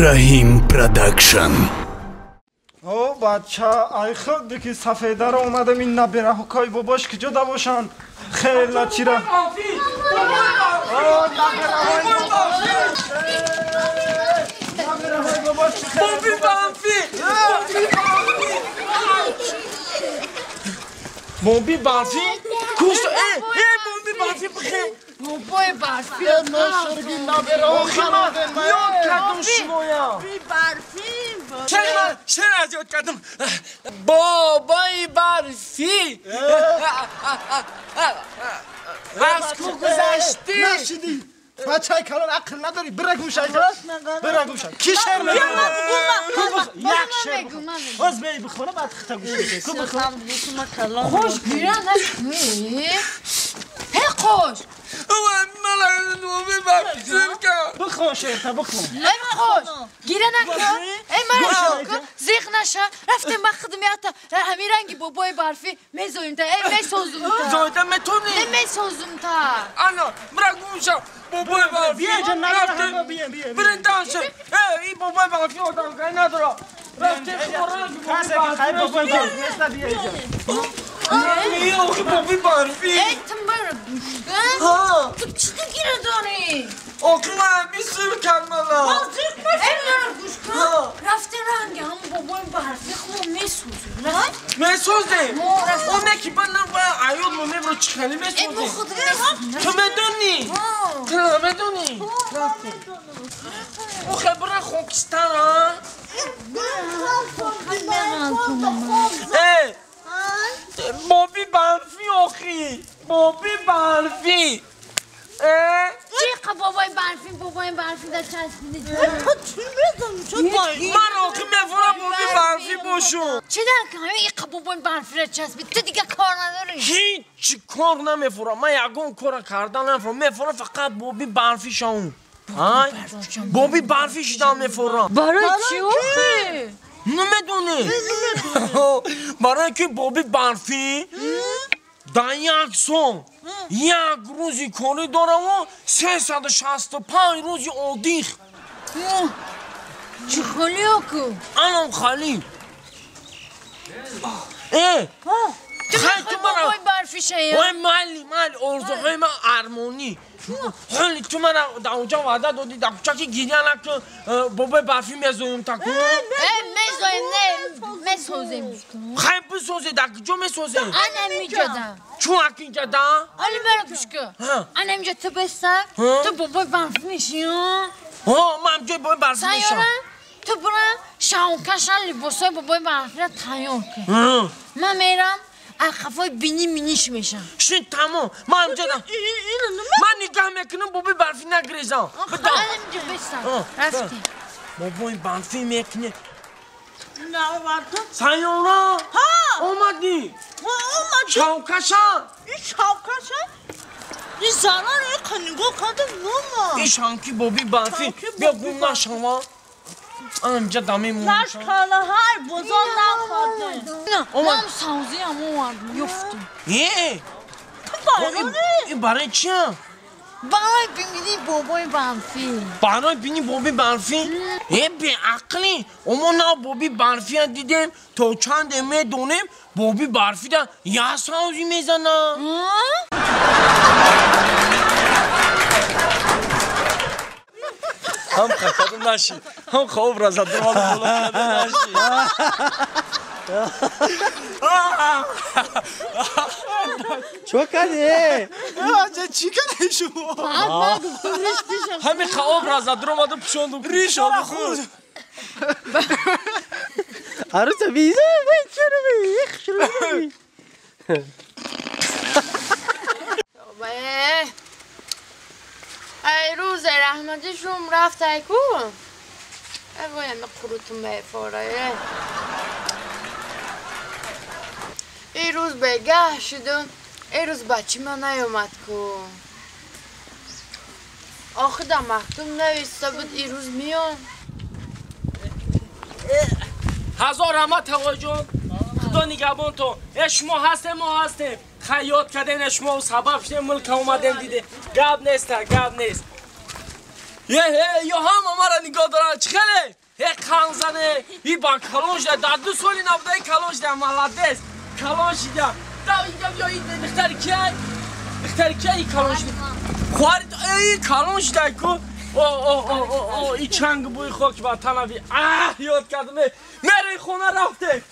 Раҳим Продакшн. О бача, ай худ ки сафедаро омадам, ин набираҳокои бобош куҷо да бошанд? Хела чира. О, набираҳои бобош! Набираҳои бобош! Боби банфи! Боби банфи! Куш! Э, э, боби банфи бихе! Бобои барфи! Ношурги набираҳо хароде! Ёд кардам шумоя! Боби барфи! Шер аз ёд кардам! Бобои барфи! Аз ку гузаштӣ? Нашидӣ! Бачаи калон ақл надорӣ, бира гӯшай, бира гӯшай. Ки шер мегӯяд? Як шер. Боз бей бихона, баъд хита гӯш мекунӣ. Ку бихон. Қош гира наши. Ҳе қош. Бихон шерта, бихон. Эй қош. Гира накун. Эй мара зиқ наша. Рафтем ба хидмата. Ҳамин ранги бобои барфӣ мезоим та. Эй месозум та. Зоида метонӣ? Э месозум та. Ана, бира гӯша. Бобои барфӣ. Бия ҷа набираҳо, бия, бия. Бирин данша. Э, ин бобои барфӣ одамгаӣ надора. Рафтем хӯрак Касе ки хай бобои барфӣ неста, бия иҷа. Охи боби барфӣ. Эй ту мара гӯш кун. Ту чӣ гира дорӣ? Охи ман ҳамин сир кардам. Эй мара гӯш кун. Рафтем ранги ҳамон бобои барфӣ худо месозем. Месозем? Оне ки ба аёд мо мебро чӣ хеле Эй мо месозем? худ месозем. Ту медонӣ? Ту намедонӣ? Рафтем. Охе бира хокистар, а? Э! Боби барфӣ охи! Боби барфӣ! Э? Чӣ бобои барфӣ, бобои барфӣ дар часпиди? Ман охи мефурам боби барфӣ бошум. Чӣ дар кам? Иқа бобои барфиро часпид. Ту дига кор надорӣ. Ҳеҷ кор намефурам. Ман ягон кора карда намефурам. Мефурам фақат боби барфӣ шавум. Ай? Боби барфӣ шидан мефурам. Барои чӣ охи? Намедонӣ? Барои ки боби барфӣ дар як сол як рӯзи корӣ дораву 365 рӯзи одих. Чӣ холи оку? Анам халӣ. Э! Ту Хай мехоҳӣ ту мара бобои барфӣ шавӣ? Ой майли, майли, орзуҳои ман армонӣ. Ҳоли ту мара дар онҷа ваъда додӣ, дар кӯча ки гиря накун, бобои барфӣ мезоем та ку. Э, мезоем, не, месозем. Хай бисозе, дар куҷо месозем? Ана ҳаминҷода. Чун акинҷада? Оли мара гӯш кун. Ана ҳаминҷо ту беста, ту бобои барфӣ мешӣ, Ҳо, ман ҳамҷои бобои барфӣ мешам. Сайёра, ту бура шавкаша либосҳои бобои барфиро тайёр кун. Ман мерам қафои бини миниш мешам. Шин тамом. Ман ҳамҷода. Ман нигаҳ мекунам бобои барфӣ нагрезам. Бидам. Ана ҳаминҷо беста. Рафтем. Бобои барфӣ мекунӣ. Сайёра! Омадӣ? Шавкаша? Ин шанки боби барфӣ. Биё гум нашава. Анҷа дамемон. Ман савзиам овардам, ёфтам. Э! Ин барои чия? Барои бини бобои барфӣ. Барои бини боби барфӣ? Э, беақлӣ! Омо на боби барфия дидем, то чанде медонем, боби барфида як савзӣ мезана. Ҳам хакадум наши, ҳам хоб разадум наши. Чо кардӣ? Чӣ кардӣ шумо? Ҳамин хаоб разадур омаду пӯшонду. Ришоро хӯрд. Аруса виза, вай чаро вай, чаро вай. Ай рӯзе раҳмати шум рафт ай ку? Ай вой ами қурутум мефора. Ин рӯз бегаҳ шуду, ин рӯз бачи ман наёмад ку. Охи дар мактуб нависта буд ин рӯз меём. Ҳазор раҳмат тағоҷон. Худо нигаҳбонтон. Э шумо ҳастем, мо ҳастем. Хай ёд кардем, шумо сабаб шудем, мулка омадем диде. Гап нест, гап нест. Е, е, ё ҳама мара нигоҳ доранд. Чӣ хеле? зане и ба калон шуда дар 2 соли набуда калон шуда молодец калон шуда да инҷа биё ин духтари киай духтари киай калон шуда хоҳари эй калон шуда ку о о о о о и чанг бӯи хок ба танави аҳ ёд кардам мераи хона рафте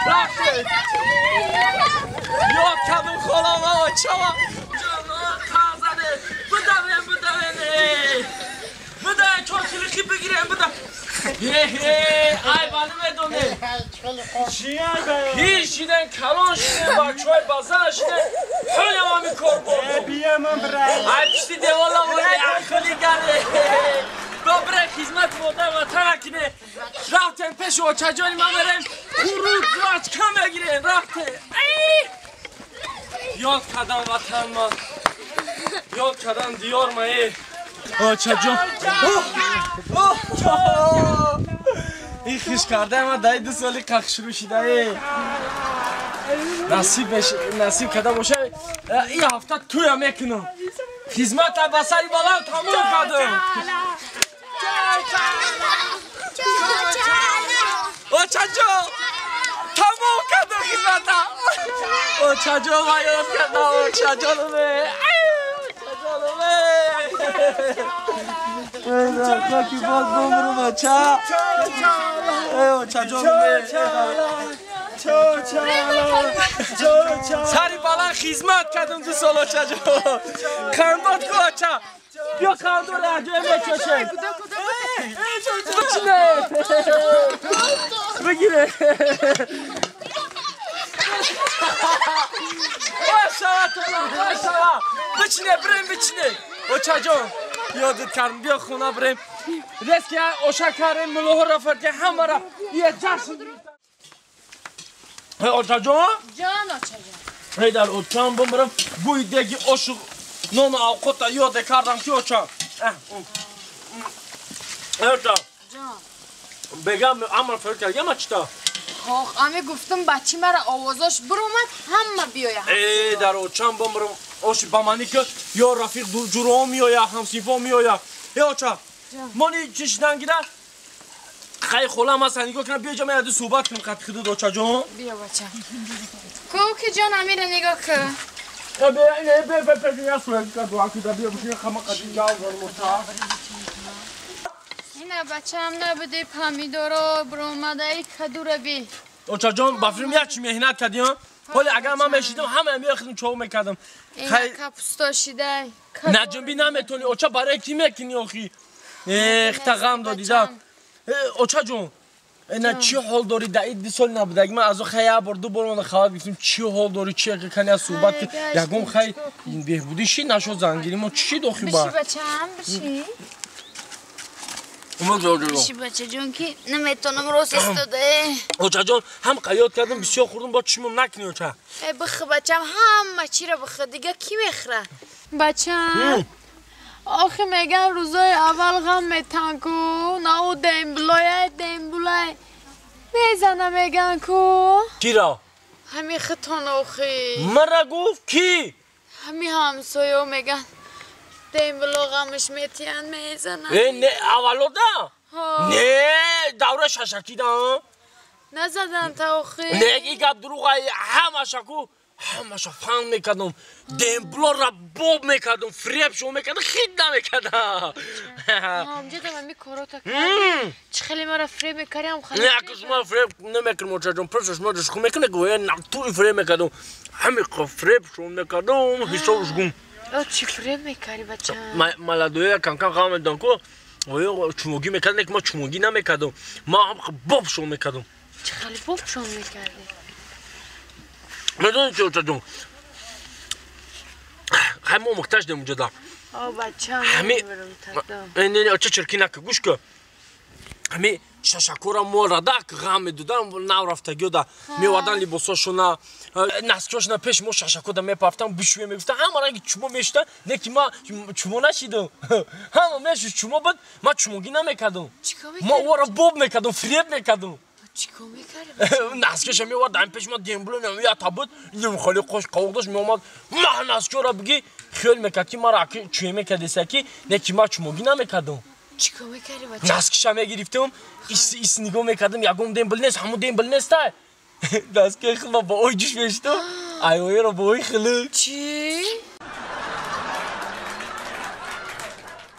рафте ёд кардам холама очама зане бидавем бидавем бидавем чорхилихи бигирем бидав ай ба намедонем пир шидем калон шидем бачаҳои базан шидем ҳолям ҳамин кор бурдум ай пишти девола ақли гаре добре хизмат модар ватана кине рафтем пеши очаҷони ман мерем қурут вачка мегирем рафтем ёд кардам ватанма ёд кардам диёрма очаҷон ин хиш кардаи ман даи 2 соли қақ шурӯъ шидае насиб карда боша ин ҳафта туя мекунам хизмата ба сари баланд тамом кардам очаҷон тамом кардам хизмата очаҷон ман ёд кардам очаҷонаме очаҷонаме хоки боз бумрум оча очаҷонаме сари баланд хизмат кардам 2 сол очаҷон қандод ку оча биё қандор аҷои мечошем бичине бигире машалла тола машалла бичине бирем бичине очаҷон ёдат кардам биё хона бирем рески оша кардем мулоҳоро фард ҳамаро я ҷашн очаҷон ҷон очаҷон эй дар очам бимирам бӯи деги ошу нону авқота ёде кардам ки оча оча бегам амр фард кард яма чита Хох, ами гуфтам бачи мара овозош биромад ҳама биёя. Э дар очам бимирам оши ба мани ки ё рафиқ ҷуроҳо меоя ҳамсинфо меоя. Э оча мони чишидан гира хай холам аст нигоҳ кунам биё ҷа яду суҳбат кунем қати худуд очаҷон. Биё бача. Ку ки ҷон амира нигоҳ кун. Ина бачам набуди помидоро биромадаи кадура би. Очаҷон ба филм як чи меҳнат кардӣ ҳоли агар ман мешидам ҳама меохидам чоғ мекардам. Ина капусто шидай. Наҷунбӣ наметонӣ оча барои кӣ мекунӣ охи? Эхта ғам додида. Очаҷон ина чӣ ҳол дорӣ дар ин 2 соли набудаги ман аз о хай як бор 2 бор мана хабар гирифтем чӣ ҳол дорӣ чӣ кани аз суҳбат ки ягон хай беҳбудӣ шид нашуд зангирӣ мо чӣ шид охи ба? Биши бачаам биши. Биши бачаҷон ки наметонам рост истода. Очаҷон ҳам қаёд кардам бисёр хӯрдам бо чишмам накунӣ оча. Э бихӯ бачам ҳама чиро бихӯ дига кӣ мехӯра? Бачам охи меган рӯзои аввал ғам метан ку на ӯ демблоя дембулай мезана меган ку. Киро? Ҳами хитон охи. Мара гуфт кӣ? Ҳами ҳамсоё меган дембло ғамаш метиян мезана. Э не аввалода? Не давра шашакида. Назадан та охи. Не и гап дурӯға ҳамаша ку ҳамаша фан мекардам демблоро боб мекардам фиреб шо мекардам хит намекардам. Ҷадам ами корота кардӣ чӣ хеле мара фиреб мекардиам хеле. Не ака шумо фиреб намекунам очаҷон просто шумо ҷашху мекунед гӯя натури фиреб мекардам ҳами фиреб шо мекардам ҳисобш гум. Чӣ фиреб мекардӣ бачам? Маладоя камкам ғам медодам ку чумогӣ мекардам ки ман чумогӣ намекардам ман ҳам боб шо мекардам. Чӣ хеле боб шо мекардӣ? Медонӣ чи очаҷон хай мо муҳтаҷ дем унҷода. Бачам не не оча чиркӣ нака гӯш ка ҳами шашакора мо радак ғам медодан нав рафтагиёда меовардан либосошона наскиошона пеши мо шашакода мепафтан бишӯе мегуфтан ҳама ранги чумо мешудан не ки ма чумо нашидам ҳама мешуд чумо буд ман чумогӣ намекардам ма ӯро боб мекардам фиреб мекардам. Чикор мекардӣ? Наскиша меовард ҳами пеши ман дембло ята буд хеле қош қавоқ дошт меомад ман наскиёро бигӣ хиёл мекард ки мара чӯе мекардеса ки не ки ман чумогӣ намекардам. Чикор мекардӣ, бача? Наскиша мегирифтам, ис нигоҳ мекардам, ягон дембл нест, ҳамун дембл нестай. Даскаи хилма ба ой ҷӯш мешитам, айоеро ба ой хилик. Чӣ?